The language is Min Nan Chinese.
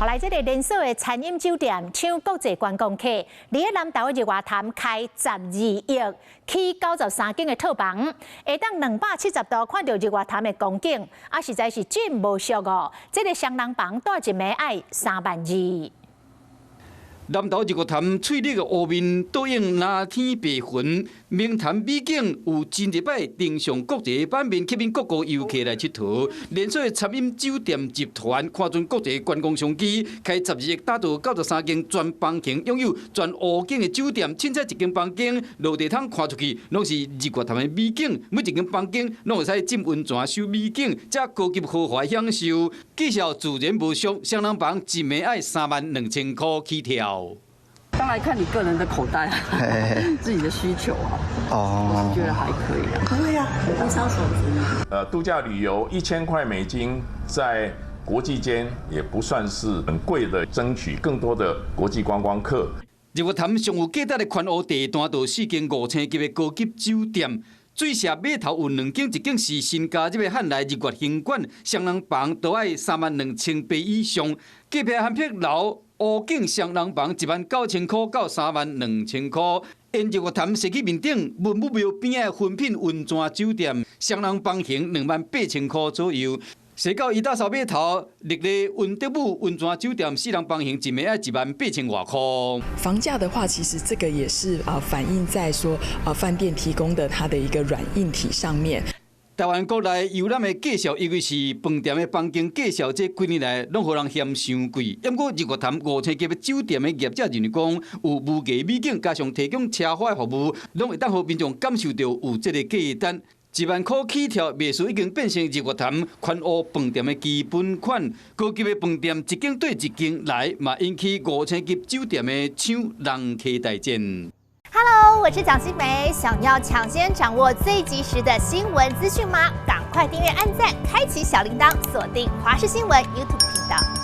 予來這个連鎖的餐飲酒店搶國際觀光客，佇咧南投的日月潭開12億起93間的套房，會當270度看著日月潭的光景，啊，實在是真無俗哦。這个雙人房蹛一暝愛3萬2。南投日月潭翠綠的湖面，倒映藍天白雲，明潭美景有真濟擺登上國際版面，吸引各國遊客來𨑨迌。連鎖餐飲酒店集團看準國際觀光商機，開12億打造93間全房型、擁有全湖景的酒店，凊彩一間房間落地窗看出去，攏是日月潭的美景。每一間房間攏會使浸溫泉、賞美景，遮高級豪華享受。價數自然無俗，雙人房一暝愛3萬2千箍起跳。當然看你個人的口袋，自己的需求啊。哦，我是覺得還可以啊。不會啊，我燒手指。度假旅遊1000塊美金，在國際間也不算是很貴的，爭取更多的國際觀光客。日月潭上有價值的環湖地段，就四間五星級的高級酒店。水社碼頭有兩間，一間是新加入的漢來日月興館，雙人房都愛3萬2千八以上。隔壁涵碧樓湖景雙人房1萬9千箍到3萬2千箍。沿日月潭社區面頂文武廟邊的雲品溫泉酒店，雙人房型2萬8千箍左右。踅到伊打沙碼頭，綠麗溫德姆溫泉酒店四人房型一暝愛1萬8千外箍。房價的話，其實這個也是啊反映在說啊飯店提供的它的一個軟硬體上面。台灣國內遊覽的價數，尤其是飯店的房間價數，這幾年來攏予人嫌傷貴。毋過日月潭五星級的酒店的業者認為講，有無價美景，加上提供奢華的服務，攏會當予民眾感受著有這个價值。1萬箍起跳，袂輸已經變成日月潭環湖飯店的基本款。高級的飯店一間對一間來，嘛引起五星級酒店的搶人客大戰。 Hello，我是蔣新梅，想要搶先掌握最及時的新聞資訊嗎？趕快訂閱、按讚、開啟小鈴鐺，鎖定華視新聞 YouTube 頻道。